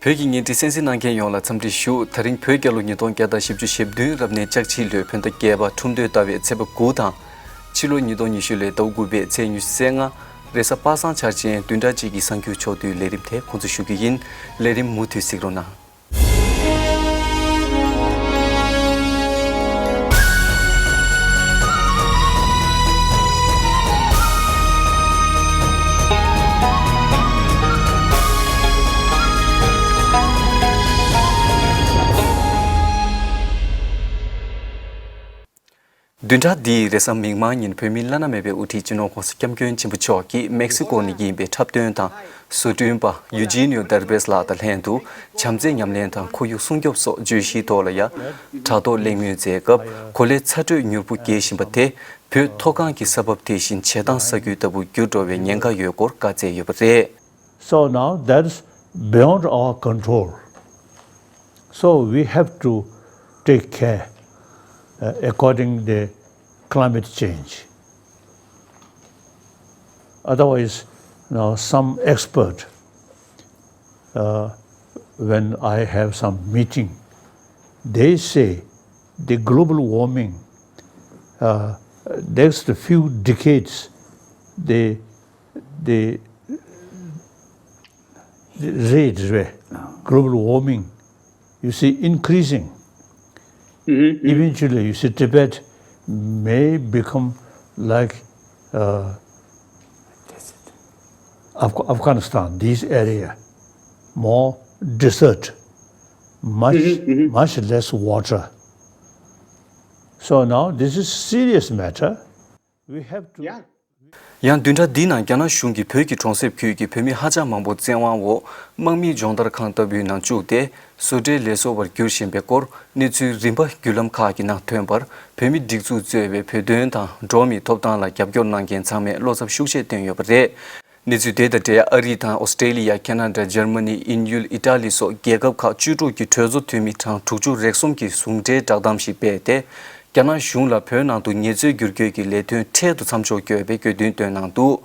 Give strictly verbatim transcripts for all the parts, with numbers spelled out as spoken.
བོད་ཀྱི་བརྙན་འཕྲིན་གསན་གཟིགས་གནང་མཁན་ཡོངས་ལ་འཚམས་འདྲི་ཞུ། ད་རིང་བོད་རྒྱལ་ལོ་ཉིས་སྟོང་བརྒྱ་དང་བཞི་བཅུ་ཞེ་བདུན་རབ་གནས་ལྕགས་བྱི་ལོའི་བོད་ཟླ་བརྒྱད་པ་ཁྲུམས་སྟོད་ཟླ་བའི་ཚེས་པ་དགུ་དང་། ཕྱི་ལོ་ཉིས་སྟོང་ཉི་ཤུ་ལོའི་ཟླ་དགུ་པའི་ཚེས་ཉི་ཤུ་རྩ་ལྔ། རེས་གཟའ་པ་སངས་འཆར་ཅན་བདུན་ཕྲག་གཅིག་གི་གསར་འགྱུར་ཕྱོགས་བསྡུས་ལས་རིམ་དེ་ཁོང་ཚོ་ཞུ་རྒྱུ་ཡིན། ལས་རིམ་མུ་མཐུད་གཟིགས་རོགས་གནང་། བདུན་ཕྲག་འདིའི་རེས་གཟའ་མིག་དམར་ཉིན་བོད་མིའི་བླ་ན་མེད་པའི་དབུ་ཁྲིད་སྤྱི་ནོར་༸གོང་ས་༸སྐྱབས་མགོན་ཆེན་པོ་མཆོག་གིས་མེག་སི་ཀོ་ནས་ཡིན་པའི་འཁྲབ་སྟོན་དང་བཟོ་སྐྲུན་པ་ཡུ་ཇི་ནིའོ་དར་བེས་ལགས་དང་ལྷན་དུ་བྱམས་བརྩེ་ཉམས་ལེན་དང་ཁོར་ཡུག་སྲུང་སྐྱོབ་སོགས་བརྗོད་གཞིའི་ཐོག་ལ་ཡ་དྲ་ཐོག་གླེང་མོལ་མཛད་སྐབས་གོ་ལའི་ཚ་དྲོད་མྱུར་པོ་རྒྱས་བཞིན་པ་དེ་བོད་མཐོ་སྒང་གི་ས་བབ་དེ་བཞིན་བྱེ་ཐང་ས་རྒྱུད་ལྟ་བུར་འགྱུར་འགྲོ་བའི་ཉེན་ཁ་ཡོད་སྐོར་བཀའ་སྩལ་ཡོད་པ་རེད། So now that's beyond our control. So we have to take care uh, according the climate change. Otherwise, you know, some expert, uh, when I have some meeting, they say the global warming, uh, next few decades, the the the rate, right, global warming, you see, increasing. Eventually, you see, Tibet may become like uh, Afg- Afghanistan, this area, more desert, much, much less water. So now this is serious matter. We have to. Yeah. ཡང་བདུན་ཕྲག་འདིའི་ནང་རྒྱ་ནག་གཞུང་གིས་བོད་ཀྱི་གྲོང་གསེབ་ཁུལ་གྱི་བོད་མི་ཧ་ཅང་མང་པོ་བཙན་དབང་འོག་དམག་མིའི་སྦྱོང་བརྡར་ཁང་ལྟ་བུའི་ནང་བཅུག་སྟེ་བཟོ་གྲྭའི་ལས་བཟོ་བར་བསྒྱུར་བཞིན་པའི་སྐོར་གནས་ཚུལ་རིམ་པ་བརྒྱུད་ལམ་ཁག་གི་ནང་ཐོན་པར་བོད་མི་སྒྲིག་འཛུགས་གཙོས་པའི་བོད་དོན་དང་འགྲོ་བ་མིའི་ཐོབ་ཐང་ལ་རྒྱབ་སྐྱོར་གནང་མཁན་ཚང་མས་བློ་འཚབ་ཤུགས་ཆེ་བཏོན་ཡོད་པ་རེད། གནས་ཚུལ་དེ་དང་འབྲེལ་ཨ་རི་དང་ཨོ་སི་ཀྲེ་ལི་ཡ། ཁེ་ན་ཌ། འཇར་མ་ནི། དབྱིན་ཡུལ། ཨི་ཊ་ལི་སོགས་རྒྱལ་ཁབ་ཁག་བཅུ་དྲུག་གི་གྲོས་ཚོགས་འཐུས་མི་གྲངས་དྲུག་ཅུ་རེ་གསུམ་གྱིས་ཟུང་འབྲེལ་བསྒྲགས་གཏམ་ཞིག་སྤེལ་ཏེ། རྒྱ་ནག་གཞུང་ལ་བོད་ནང་དུ་ངལ་རྩོལ་བསྒྱུར་བཀོད་ཀྱི་ལས་དོན་འཕྲལ་དུ་མཚམས་འཇོག་དགོས་པའི་དགོས་འདུན་བཏོན་གནང་འདུག་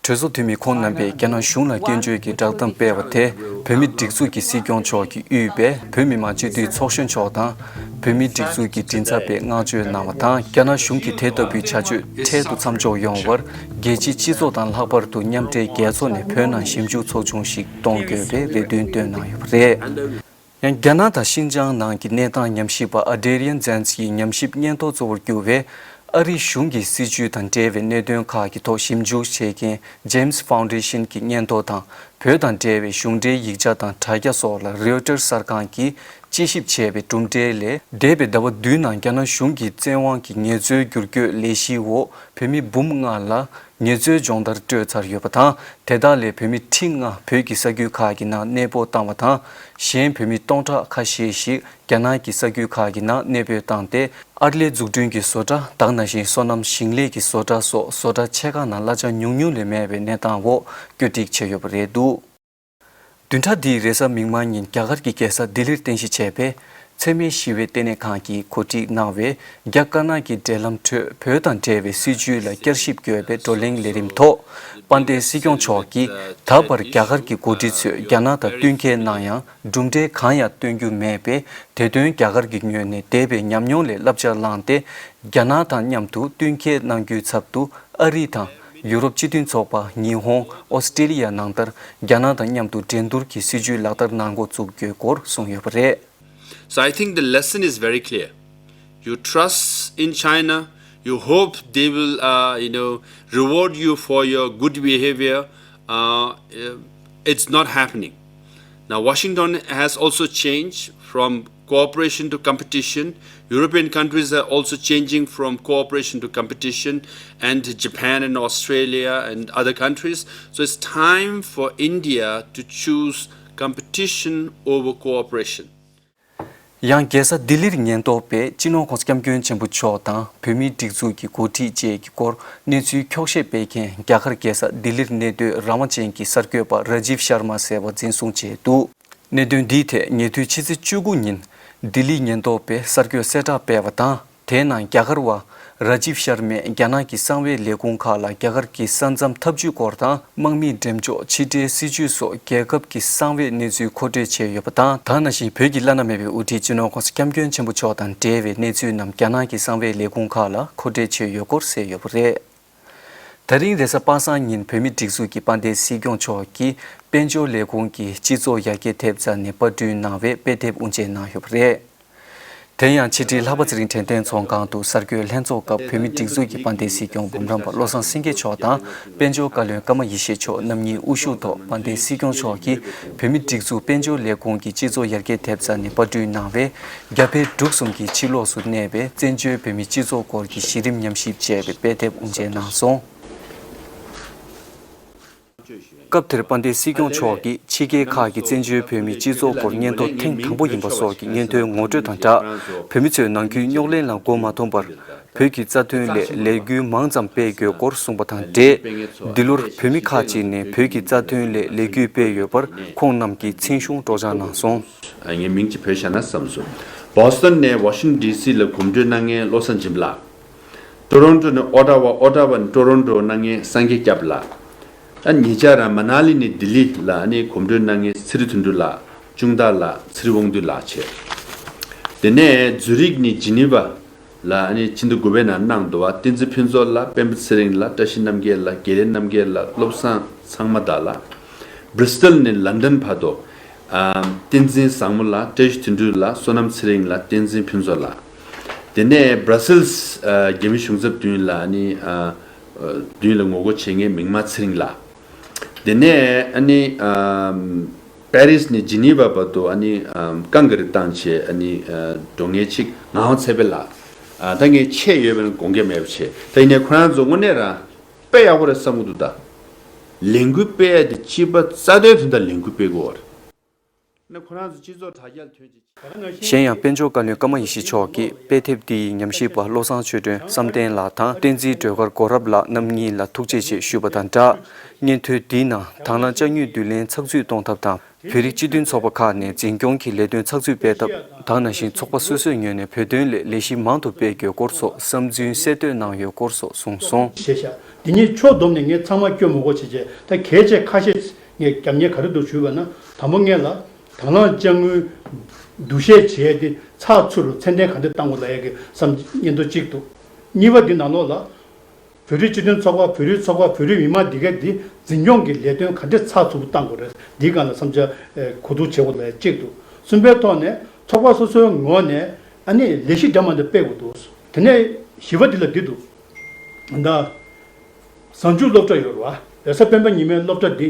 གྲོས་ཚོགས་འཐུས་མི་ཁོང་རྣམ་པས་རྒྱ་ནག་གཞུང་ལ་སྐྱོན་བརྗོད་ཀྱི་བསྒྲགས་གཏམ་སྤེལ་བ་དེ་བོད་མིའི་སྒྲིག་འཛུགས་ཀྱི་སྲིད་སྐྱོང་མཆོག་གིས་དབུས་པའི་བོད་མི་མང་སྤྱི་འཐུས་ཚོགས་གཞོན་མཆོག་དང་། བོད་མིའི་སྒྲིག་འཛུགས་ཀྱི་མགྲིན་ཚབ་པས་བསྔགས་བརྗོད་གནང་བ་དང་། རྒྱ་ནག་གཞུང་གིས་དེ་ལྟ་བུའི་བྱ་སྤྱོད་འཕྲལ་དུ་མཚམས་འཇོག་ཡོང་བར་རྒྱལ་སྤྱིའི་སྤྱི་ཚོགས་དང་ལྷག་པར་དུ་མཉམ་འབྲེལ་རྒྱལ་ཚོགས་ནས་བོད་ནང་ཞིབ་འཇུག་ཚོགས་ཆུང་ཞིག་གཏོང་དགོས་པའི་རེ་འདུན་བཏོན་གནང་ཡོད་པ་རེད། ཡང་རྒྱ་ནག་དང་ཤིན་ཅང་ནང་གི་གནས་སྟངས་ཉམས་ཞིབ་པ་ཨ་ཌེ་རི་ཡན་ཛན་སི་ཡིས་ཉམས་ཞིབ་སྙན་ཐོ་གཙོ་བོར་གྱུར་བའི་ཨ་རིའི་གཞུང་གི་སྲིད་བྱུས་དང་འབྲེལ་བའི་གནད་དོན་ཁག་གི་ཐོག་ཞིབ་འཇུག་བྱེད་མཁན་James Foundation གྱི་སྙན་ཐོ་དང་། བོད་དང་འབྲེལ་བའི་གཞུང་འབྲེལ་ཡིག་ཆ་དང་དྲ་རྒྱ་སོགས་ལ་Reuters གསར་ཁང་གིས་དཔྱད་ཞིབ་བྱས་པའི་གྲུབ་འབྲས་ལས། འདས་པའི་ཟླ་བ་བདུན་ནང་རྒྱ་ནག་གཞུང་གིས་བཙན་དབང་གིས་ངལ་རྩོལ་བསྒྱུར་བཀོད་ལས་གཞིའི་འོག་བོད་མི་འབུམ་ལྔ་ལ་ངལ་རྩོལ་སྦྱོང་བརྡར་སྤྲོད་ཚར་ཡོད་པ་དང་། དེ་དག་ལས་བོད་མི་ཁྲི་ལྔ་བོད་ཀྱི་ས་ཁུལ་ཁག་གི་ནང་གནས་སྤོ་བཏང་བ་དང་། གཞན་བོད་མི་སྟོང་ཕྲག་ཁ་ཤས་ཤིག་རྒྱ་ནག་གི་ས་ཁུལ་ཁག་གི་ནང་གནས་སྤོས་བཏང་སྟེ། ཨར་ལས་འཛུགས་སྐྲུན་གྱི་བཟོ་གྲྭ་དང་། ན་གཞོན་སོ་ནམ་ཞིང་ལས་ཀྱི་བཟོ་གྲྭ་སོགས་བཟོ་གྲྭ་ཆེ་ཁག་ནང་གླ་ཆ་ཉུང་ཉུང་ལས་མེད་པའི་གནས་སྟངས་འོག་བཀོད་སྒྲིག་བྱས་ཡོད་པ་རེད་འདུག་བདུན་ཕྲག་འདིའི་རེས་གཟའ་མིག་དམར་ཉིན་རྒྱ་གར་གྱི་རྒྱལ་ས་ལྡི་ལིར་རྟེན་གཞི་བྱས་པའི་འཚེ་མེད་ཞི་བའི་ལྟེ་གནས་ཁང་གིས་གོ་སྒྲིག་གནང་བའི་རྒྱ་དཀར་ནག་གི་འབྲེལ་ལམ་ཁྲོད་བོད་དང་འབྲེལ་བའི་སྲིད་བྱུས་ལ་བསྐྱར་ཞིབ་དགོས་པའི་བགྲོ་གླེང་ལས་རིམ་ཐོག་དཔལ་ལྡན་སྲིད་སྐྱོང་མཆོག་གིས། ད་བར་རྒྱ་གར་གྱི་འགོ་ཁྲིད་ཚོས་རྒྱ་ནག་དང་བསྟུན་མཁས་གནང་ཡང་། གྲུབ་འབྲས་གང་ཡང་སྟོན་རྒྱུ་མེད་པས། དེ་དོན་རྒྱ་གར་གྱི་ངོས་ནས་འདས་པའི་ཉམས་མྱོང་ལས་བསླབ་བྱ་བླངས་ཏེ། རྒྱ་ནག་དང་མཉམ་དུ་བསྟུན་མཁས་གནང་རྒྱུའི་ཚབ་ཏུ། ཨ་རི་དང་ཡུ་རོབ་སྤྱི་མཐུན་ཚོགས་པ། ཉི་ཧོང་། ཨོ་སི་ཀྲི་ལི་ཡ་ནང་ལྟར་རྒྱ་ནག་དང་མཉམ་དུ་འགྲན་བསྡུར་གྱི་སྲིད་བྱུས་ལག་བསྟར་གནང་འགོ་བཙུགས་རྒྱུའི་སྐོར་གསུངས་ཡོད་པ་རེད། So I think the lesson is very clear. You trust in China, you hope they will, uh, you know, reward you for your good behavior. Uh, uh, it's not happening. Now, Washington has also changed from cooperation to competition. European countries are also changing from cooperation to competition, and Japan and Australia and other countries. So it's time for India to choose competition over cooperation. ཡང་རྒྱལ་ས་ལྡི་ལིར་ཉེན་རྟོག་པས་སྤྱི་ནོར་༸གོང་ས་༸སྐྱབས་མགོན་ཆེན་པོ་མཆོག་དང་བོད་མིའི་སྒྲིག་འཛུགས་ཀྱི་འགོ་ཁྲིད་བཅས་ཀྱི་སྐོར་གནས་ཚུལ་འཁྱོག་བཤད་སྤེལ་མཁན་རྒྱ་གར་རྒྱལ་ས་ལྡི་ལིར་གནས་སྡོད་རང་དབང་ཅན་གྱི་གསར་འགོད་པ་ར་ཇིབ་ཤར་མ་ཟེར་བ་འཛིན་བཟུང་བྱས་འདུག་གནད་དོན་འདིའི་ཐད་ཉེ་དུས་ཕྱི་ཚེས་བཅུ་དགུ་ཉིན་ལྡི་ལིའི་ཉེན་རྟོག་པས་གསར་འགོད་གསལ་བསྒྲགས་སྤེལ་བ་དང་། དེའི་ནང་རྒྱ་གར་བ་ ར་ཇིབ་ཤར་མས་རྒྱ་ནག་གི་གསང་བའི་ལས་ཁུངས་ཁག་ལ་རྒྱ་གར་གྱི་ས་མཚམས་འཐབ་ཇུས་སྐོར་དང་། དམག་མིའི་འགྲེམས་འཇོག་ཕྱི་འབྲེལ་སྲིད་ཇུས་སོགས་རྒྱལ་ཁབ་ཀྱི་གསང་བའི་གནས་ཚུལ་མཁོ་སྤྲོད་བྱས་ཡོད་པ་དང་། ད་ནང་བཞིན་བོད་ཀྱི་བླ་ན་མེད་པའི་དབུ་ཁྲིད་སྤྱི་ནོར་༸གོང་ས་༸སྐྱབས་མགོན་ཆེན་པོ་མཆོག་དང་འབྲེལ་བའི་གནས་ཚུལ་རྣམས་རྒྱ་ནག་གི་གསང་བའི་ལས་ཁུངས་ཁག་ལ་མཁོ་སྤྲོད་བྱས་ཡོད་སྐོར་གསལ་ཡོད་པ་རེད། ད་རིང་རེས་གཟའ་པ་སངས་ཉིན་བོད་མིའི་སྒྲིག་འཛུགས་ཀྱི་དཔལ་ལྡན་སྲིད་སྐྱོང་མཆོག་གིས་དཔལ་འབྱོར་ལས་ཁུངས་ཀྱི་སྤྱི་ཚོགས་ཡར་རྒྱས་ཐེབས་རྩ་ནས་པར་སྐྲུན་གནང་བའི་དཔེ་དེབ་དབུ་འབྱེད་གནང་ཡོད་པ་རེད། དེ་ཡང་ཕྱི་དྲིལ་ལྷག་པ་ཚེ་རིང་དྲན་རྟེན་ཚོགས་ཁང་དུ་གསར་འགོད་ལྷན་ཚོགས་སྐབས་བོད་མིའི་སྒྲིག་འཛུགས་ཀྱི་དཔལ་ལྡན་སྲིད་སྐྱོང་འབུམ་རམས་པ་བློ་བཟང་སེང་གེ་མཆོག་དང་། དཔལ་འབྱོར་བཀའ་བློན་ཀརྨ་ཡེ་ཤེས་མཆོག་རྣམ་གཉིས་དབུ་བཞུགས་ཐོག་དཔལ་ལྡན་སྲིད་སྐྱོང་མཆོག་གིས་བོད་མིའི་སྒྲིག་འཛུགས་དཔལ་འབྱོར་ལས་ཁུངས་ཀྱི་སྤྱི་ཚོགས་ཡར་རྒྱས་ཐེབས་རྩ་ནས་པར་སྐྲུན་གནང་བའི་རྒྱ་བལ་འབྲུག་གསུམ་གྱི་ཕྱི་ལོགས་སུ་གནས་པའི་བཙན་བྱོལ་བོད་མིའི་སྤྱི་ཚོགས་སྐོར་གྱི་གཞི་རིམ་ཉམས་ཞིབ་ཅེས་པའི་དཔེ་དེབ་དབུ་འབྱེད་གནང་སོང་། སྐབས་དེར་དཔལ་ལྡན་སྲིད་སྐྱོང་མཆོག་གིས་ཕྱི་རྒྱལ་ཁག་གི་བཙན་བྱོལ་བོད་མིའི་སྤྱི་ཚོགས་སྐོར་སྙན་ཐོ་ཐེངས་དང་པོ་ཡིན་པ་སོགས་ཀྱི་སྙན་ཐོའི་ངོ་སྤྲོད་དང་སྦྲགས། བོད་མི་ཚོས་ནང་ཁུལ་རྙོག་གླེང་ལ་མགོ་མ་འཐོམས་པར། བོད་ཀྱི་རྩ་དོན་སླད་ལས་འགུལ་མང་ཙམ་སྤེལ་དགོས་སྐོར་གསུངས་པ་དང་འབྲེལ། འདི་ལོར་བོད་མི་ཁག་ཅིག་ནས་བོད་ཀྱི་རྩ་དོན་སླད་ལས་འགུལ་སྤེལ་ཡོད་པར་ཁོང་རྣམས་ཀྱིས་མཚན་གཞུང་སྒྲོག་སྦྱང་གནང་སོང་། ངས་མིང་ཅིག་བོས་བཞག་ན་བསམ་སོང་། བོ་སི་ཊོན་ནས་ཝ་ཤིང་ཊོན་ཌི་སི་ལ་གོམ་བགྲོད་གནང་མཁན་བློ་བཟང་སྦྱིན་པ་ལགས། ཊོ་རོན་ཊོ་ནས་ཨོ་ཊ་ཝ། ཨོ་ཊ་ཝ་ནས་ཊོ་རོན་ཊོ་གནང་མཁན་སངས་རྒྱས་སྐྱབས་ལགས། ཨ་ཉེ་ཆར་རང་མ་ན་ལི་ནས་ལྡི་ལི་ལ་ཨ་ནི་གོམ་བགྲོད་གནང་མཁན་ཚེ་རིང་དོན་གྲུབ་ལགས། ཅུང་ཐར་ལགས། ཚེ་རིང་དབང་འདུས་ལགས་བཅས། དེ་ནས་ཛུ་རིག་ནས་ཇི་ནི་ཝ་ལ་ཨ་ནི་ཕྱི་ཟླ་དགུ་པའི་ནང་གནང་འདུག་བ། བསྟན་འཛིན་ཕུན་ཚོགས་ལགས། སྤེན་པ་ཚེ་རིང་ལགས། བཀྲ་ཤིས་རྣམ་རྒྱལ་ལགས། དགེ་ལེགས་རྣམ་རྒྱལ་ལགས། བློ་བཟང་ཚང་མ་དག་ལགས། སྦྲ་སི་ལི་ནས་ལན་ཌན་བར་དུ། ཨ་བསྟན་འཛིན་བཟང་མོ་ལགས། བཀྲ་ཤིས་དོན་གྲུབ་ལགས། བསོད་ནམས་ཚེ་རིང་ལགས། བསྟན་འཛིན་ཕུན་ཚོགས་ལགས། དེ་ནས་སྦྲ་སིལ་ཨ་རྒྱ་མི་གཞུང་ཚབ་མདུན་ལ་ཨ་ནི་ཨ་མདུན་ལ་ངོ་རྒོལ་བྱེད་མཁན་མིག་དམར་ཚེ་རིང་ལགས། དེ་ནས་ཨ་ནི་ཨ་པེ་རིས་ནས་ཇི་ནི་ཝ་བར་དུ་ཨ་ནི་ཨ་རྐང་ག་རེ་བཏང་བྱས་ཨ་ནི་ཨ་འགྲོ་མཁན་ཅིག་ངག་དབང་ཚེ་འཕེལ་ལགས། ཨ་ད་ངས་ཆད་ཡོད་པ་ན་དགོངས་འགལ་མེད་པ་བྱས། ད་ཡིན་ནའི་ཁོ་རང་ཚོ་དངོས་གནས་རང་དཔེ་ཡག་པོ་རེད་བསམ་གྱི་འདུག་ད་ལས་འགུལ་སྤེལ་ཡ་དེ་སྤྱི་པ་རྩ་དོན་དོན་དག་ལས་འགུལ་སྤེལ་དགོས་པ་རེད། ན་ཁོ་རང་ཚོ་སྤྱི་ཚོགས་དྲ་རྒྱར་ཐོན་ཅིག་གཞན་ཡང་དཔལ་འབྱོར་བཀའ་བློན་ཀརྨ་ཡེ་ཤེས་མཆོག་གིས་དཔེ་དེབ་འདི་ཡི་ཉམས་ཞིབ་པ་བློ་བཟང་ཆོས་སྒྲོན་བསམ་གཏན་ལགས་དང་བསྟན་འཛིན་སྒྲོལ་དཀར་གོ་རབ་ལགས་རྣམ་གཉིས་ལ་ཐུགས་རྗེ་ཆེ་ཞུས་པ་དང་སྦྲགས། སྙན་ཐོའི་འདིའི་ནང་དང་བླངས་དཔྱ་དངུལ་བསྡུ་ལེན་ཚགས་ཚུད་གཏོང་ཐབས་དང་། བོད་རིགས་སྤྱི་མཐུན་ཚོགས་པ་ཁག་ནས་འཛིན་སྐྱོང་གི་ལས་དོན་ཚགས་ཚུད་སྤེལ་ཐབས་དང་། ནང་བཞིན་ཚོགས་པ་སོ་སོའི་ངོས་ནས་བོད་དོན་སླད་ལས་གཞི་མང་དུ་སྤེལ་དགོས་སྐོར་སོགས་བསམ་ཚུལ་གསལ་བསྟོད་གནང་ཡོད་སྐོར་སོགས་གསུངས་སོང་། ཞེས་བྱ། འདི་ཉིད་ཕྱོགས་བསྡོམས་ནས་ངས་ཚང་མ་སྐྱོར་མི་དགོས་བྱས་བྱས། ད་གལ་ཆེ་ཁ་ཤས་ངས་རྒྱབ་གཉེར་ག་རེ་འདུག་ཞུས་པ་ན། དང་པོ་ངས་ལ་དང་བླངས་དཔྱ་དངུལ་བསྡུ་གཞས་བྱས་ཏེ་ཚགས་ཚུད་རུ་ཚད་ལྡན་ག་འདྲ་བཏང་དགོས་ལབ་ཡ་གི་བསམ་སྙིང་སྟོབས་གཅིག་འདུག་གཉིས་པ་འདི་ནང་ལོགས་ལ། བོད་རིགས་སྤྱི་མཐུན་ཚོགས་པ། བོད་རིགས་ཚོགས་པ། བོད་རིགས་མི་མང་འདི་གས་འདི་འཛིན་སྐྱོང་གི་ལས་དོན་ག་འདྲས་ཚགས་ཚུད་པོ་བཏང་དགོས་རེད། འདིའི་སྒང་ལ་བསམ་འཆར་ཨེ་གོ་བསྡུར་བྱེད་དགོས་ལ་གཅིག་འདུག་གསུམ་པའི་ཐོག་ནས་ཚོགས་པ་སོ་སོའི་ངོས་ནས་ཨ་ནི་ལས་གཞི་འདྲ་མི་འདྲ་སྤེལ་དགོས་འདུག་དེ་ནས་བཞི་པ་འདི་ལ་འདི་འདུག་ད་གཟའ་མཇུག་སློབ་གྲྭ་ཡོད་རེད་བ། རེས་གཟའ་སྤེན་པ་ཉི་མའི་སློབ་གྲྭ་འདི་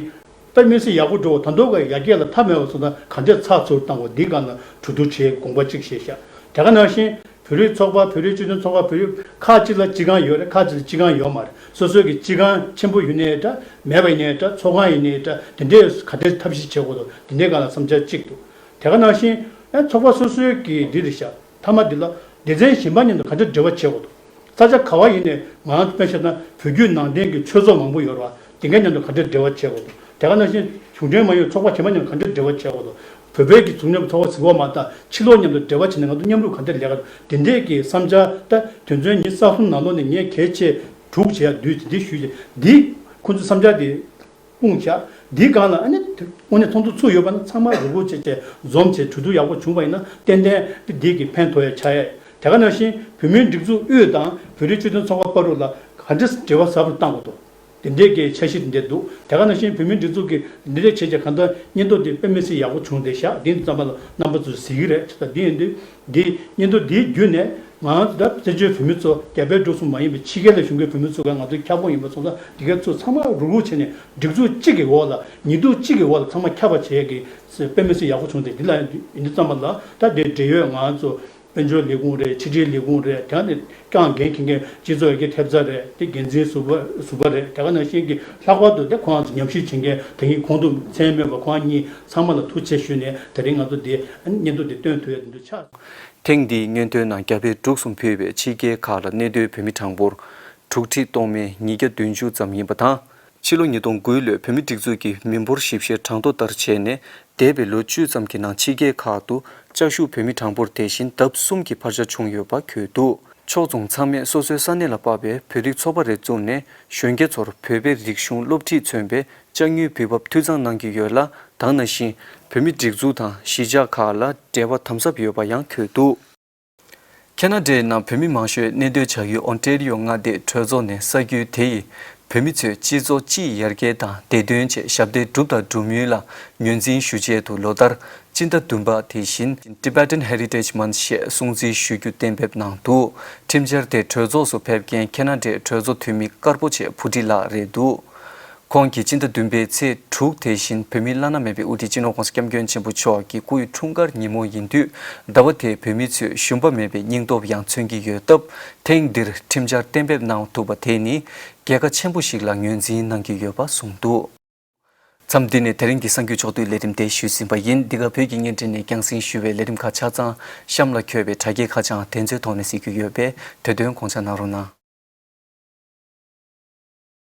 དཔེ་མི་སྲིད་ཡག་པོ་འགྲོ་བ། ད་དུང་ག་ཡར་རྒྱས་ལ་མཐའ་མེད་པ་སོང་ཙང་ག་འདྲས་ཚགས་ཚུད་བཏང་དགོས། འདིའི་སྒང་ལ་གྲོས་བསྡུར་བྱེད་དགོངས་པ་གཅིག་བཞེས་ཤག་དེ་ག་ནང་བཞིན། བོད་རིགས་ཚོགས་པ། བོད་རིགས་སྤྱི་མཐུན་ཚོགས་པ། བོད་རིགས་ཁག་ཅིག་ལ་སྤྱི་ཁང་ཡོད་རེད། ཁག་ཅིག་ལ་སྤྱི་ཁང་ཡོད་མ་རེད། སོ་སོའི་གི་སྤྱི་ཁང་ཆེན་པོ་ཡིན་ནའི་འདྲ། མེད་པ་ཡིན་ནའི་འདྲ། ཚོགས་ཁང་ཡིན་ནའི་འདྲ། དེ་འདྲའི་ག་འདྲའི་ཐབས་ཤེས་བྱེད་དགོས་འདུག་དེ་འདྲའི་སྒང་ལ་བསམ་འཆར་གཅིག་འདུག་དེ་ག་ནང་བཞིན་ཨ་ཚོགས་པ་སོ་སོའི་གི་འདི་རེད་ཤག་མཐའ་མ་འདི་ལ་སྡེ་ཚན་གཞན་པ་མཉམ་དུ་ག་འདྲ་འབྲེལ་བ་བྱེད་དགོས་འདུག་ས་ཆ་ག་བ་ཡིན་ནའི་ང་རང་ཚོ་དཔེ་བཞག་ན་བོད་བརྒྱུད་ནང་བསྟན་གྱི་ཆོས་ཚོགས་མང་པོ་ཡོད་རེད་བ། དེ་གའི་མཉམ་དུ་ག་འདྲ་འབྲེལ་བ་བྱེད་དགོས་འདུག་དེ་ག་ནང་བཞིན་གཞུང་འབྲེལ་མ་ཡིན་ཚོགས་པ་གཞན་པ་མཉམ་དུ་ག་འདྲ་འབྲེལ་བ་བྱེད་དགོས་འདུག་བོད་པའི་གི་གཟུགས་བརྙན་ཚོགས་པ་ཟེར་བ་མ་གཏོགས་ཕྱི་ལོགས་མཉམ་དུ་འབྲེལ་བ་བྱས་ནས་ང་ཚོ་མཉམ་རུབ་ག་འདྲ་ལས་ཀ་དེ་འདྲས་ཀྱི་བསམ་འཆར། ད་དོན་ཚན་ཉི་ཤུ་རྩ་གསུམ་ནང་ལོགས་ནས་ངས་གལ་ཆེ་དྲུག་བྱས་ཡ་བསྡུས་ཏེ་འདི་ཞུས་ཏེ། འདི་ཁོང་ཚོའི་བསམ་འཆར་དེ་སྤུངས་བཞག་འདིའི་སྒང་ལ་ཨ་ནི་དངོས་གནས་ཚོགས་འདུ་ཚུགས་ཡོད་པ་ན་ཚང་མ་རུ་ཁུག་བྱས་བྱས་འཛོམས་བྱས་གྲོས་བསྡུར་ཡག་པོ་བྱུང་བ་ཡིན་ན་ཏན་ཏན་དེ་འདི་གི་ཕན་ཐོགས་ཡ་ཆགས་ཡ། དེ་ག་ནང་བཞིན་བོད་མིའི་སྒྲིག་འཛུགས་དབུས་དང་བོད་རིགས་སྤྱི་མཐུན་ཚོགས་པ་བར་དུ་ལ་ག་འདྲས་འབྲེལ་བ་ཟབ་རུ་གཏང་དགོས་འདུག་དེ་འདྲའི་གི་འཆར་གཞི་དེ་འདྲ་འདུག་དེ་ག་ནང་བཞིན་བོད་མིའི་སྒྲིག་འཛུགས་ཀྱི་འདི་འདྲའི་བྱས་རྗེས་གང་ལྟར་སྙན་ཐོ་དེ་དཔེ་མི་སྲིད་ཡག་པོ་བྱུང་བསྡད་ཤག་འདི་ཙམ་པ་ལ་རྣམ་པ་ཚོས་གཟིགས་ཀྱི་རེད། ད་འདི་ཡིན་དུས་འདི་སྙན་ཐོ་འདིའི་བརྒྱུད་ནས་ང་ཚོ་ད་བཙན་བྱོལ་བོད་མི་ཚོ་རྒྱ་བལ་འབྲུག་གསུམ་མ་ཡིན་པའི་ཕྱི་རྒྱལ་ལ་བཞུགས་མཁན་བོད་མི་ཚོ་ག་ང་ཚོའི་ཁྱབ་ཁོངས་ཡིན་པ་སོང་ཙང་འདི་གའི་ཚོ་ཚང་མ་རུག་རུག་བྱས་ནས་སྒྲིག་འཛུགས་གཅིག་གི་འོག་ལ་ཉིས་སྟོང་གཅིག་གི་འོག་ལ་ཚང་མ་ཁྱབ་པ་བྱས་ཀྱི་དཔེ་མི་སྲིད་ཡག་པོ་བྱུང་སྟེ་འདི་ལ་ཡིན་དུས་ཙམ་པ་ལ་ད་དེ་འབྲེལ་ཡོད་ང་ཚོ། དཔལ་འབྱོར་ལས་ཁུངས་རེད། ཕྱི་དྲིལ་ལས་ཁུངས་རེད། དེ་ནས་རྐྱང་འགན་འཁྱེར་མཁན་སྤྱི་ཚོགས་ཡར་རྒྱས་ཐེབས་རྩ་རེད། དེ་འགན་འཛིན་ཟུར་པ་ཟུར་པ་རེད། དེ་ག་ནང་བཞིན་གྱི་ལྷག་པར་དུ་དེ་ཁོང་ཚོ་ཉམས་ཞིབ་བྱེད་མཁན་དེ་ཉིད་གོང་དུ་མཚན་སྨོས་པ་ཁོང་གཉིས་ཚང་མ་ལ་ཐུགས་རྗེ་ཆེ་ཞུས་ནས་དེ་རིང་ང་ཚོ་འདི་སྙན་ཐོ་འདི་བཏོན་ཐུབ་ཡ་དེ་འདྲ་ཆགས། ཐེངས་འདིའི་སྙན་ཐོའི་ནང་རྒྱ་བལ་འབྲུག་གསུམ་ཕུད་པའི་ཕྱི་རྒྱལ་ཁག་ལ་གནས་སྡོད་བོད་མི་གྲངས་འབོར་དྲུག་ཁྲི་སྟོང་མེད་ཉིས་བརྒྱ་བདུན་ཅུ་ཙམ་ཡིན་པ་དང་། ཕྱི་ལོ་ཉིས་སྟོང་དགུ་ལོའི་བོད་མིའི་སྒྲིག་འཛུགས་ཀྱི་མི་འབོར་ཞིབ་བཤེར་གྲངས་ཐོ་ལྟར་བྱས་ནས། འདས་པའི་ལོ་བཅུ་ཙམ་གྱི་ནང་ཕྱི་རྒྱལ་ཁག་ཏུ་བཅའ་བཞུགས་བོད་མི་གྲངས་འབོར་དེ་བཞིན་ལྡབ་གསུམ་གྱི་འཕར་ཆ་བྱུང་ཡོད་པ་འཁོད་འདུག་ཕྱོགས་མཚུངས་ཚང་མས་སོ་སོའི་ས་གནས་ལ་དཔག་པའི་བོད་རིགས་ཚོགས་པ་རེ་བཙུགས་ནས་གཞོན་སྐྱེས་ཚོར་བོད་པའི་རིག་གཞུང་སློབ་ཁྲིད་མཚོན་པའི་ལྕགས་དངུལ་འབུལ་འབབ་འཐུས་ཚང་གནང་གི་ཡོད་ལ། ད་ག་ནང་བཞིན་བོད་མི་སྒྲིག་འཛུགས་དང་གཞིས་ཆགས་ཁག་ལ་འབྲེལ་བ་དམ་ཟབ་ཡོད་པ་ཡང་འཁོད་འདུག་ཁེ་ན་ཌའི་ནང་བོད་མི་མང་ཤོས་གནས་སྡོད་བྱ་ཡུལ་ཨོན་ཊེ་རི་ཡོ་མངའ་སྡེའི་གྲོས་ཚོགས་ནས་གསར་འགྱུར་དེ་ཡིས། བོད་མི་ཚོས་སྤྱི་ཚོགས་སྤྱིའི་ཡར་རྒྱས་དང་བདེ་དོན་ཆེད་ཞབས་འདེགས་བསྒྲུབས་དང་སྒྲུབ་མུས་ལ་ངོས་འཛིན་ཞུ་ཆེད་དུ། ལོ་ལྟར་སྤྱི་ཟླ་བདུན་པ་དེ་བཞིན་Tibetan Heritage Month ཞེས་སྲུང་བརྩི་ཞུ་རྒྱུ་གཏན་འབེབས་གནང་འདུག་ཁྲིམས་འཆར་དེ་གྲོས་ཚོགས་སུ་ཕེབས་མཁན་ཁེ་ན་ཌའི་གྲོས་ཚོགས་འཐུས་མི་དཀར་པོ་ཆེ་བྷུ་ཊི་ལགས་རེད་འདུག་ཁོང་གིས་སྤྱི་ཟླ་བདུན་པའི་ཚེས་དྲུག་དེ་བཞིན་བོད་མིའི་བླ་ན་མེད་པའི་དབུ་ཁྲིད་སྤྱི་ནོར་༸གོང་ས་༸སྐྱབས་མགོན་ཆེན་པོ་མཆོག་གི་སྐུའི་འཁྲུངས་སྐར་ཉིན་མོ་ཡིན་དུས། ཟླ་བ་དེས་བོད་མི་ཚོས་ཞུམ་པ་མེད་པའི་སྙིང་སྟོབས་ཡང་མཚོན་གྱི་ཡོད་སྟབས། ཐེངས་འདིར་ཁྲིམས་འཆར་གཏན་འབེབས་གནང་ཐུབ་པ་དེ་ནི་རྒྱལ་ཁ་ཆེན་པོ་ཞིག་ལ་ངོས་འཛིན་གནང་གི་ཡོད་པ་གསུངས་འདུག་མཚམས་འདི་ནས་དེ་རིང་གི་གསར་འགྱུར་ཕྱོགས་བསྡུས་ལས་རིམ་དེ་ཞུས་ཟིན་པ་ཡིན། འདི་ག་བོད་ཀྱི་བརྙན་འཕྲིན་ནས་རྒྱང་སྲིང་ཞུ་བའི་ལས་རིམ་ཁག་ཆ་ཚང་གཤམ་ལ་འཁོད་པའི་དྲ་རྒྱའི་ཁ་བྱང་དེ་ཚོའི་ཐོག་ནས་གཟིགས་རྒྱུ་ཡོད་པས། དེ་དོན་དགོངས་འཇགས་གནང་རོགས་གནང་།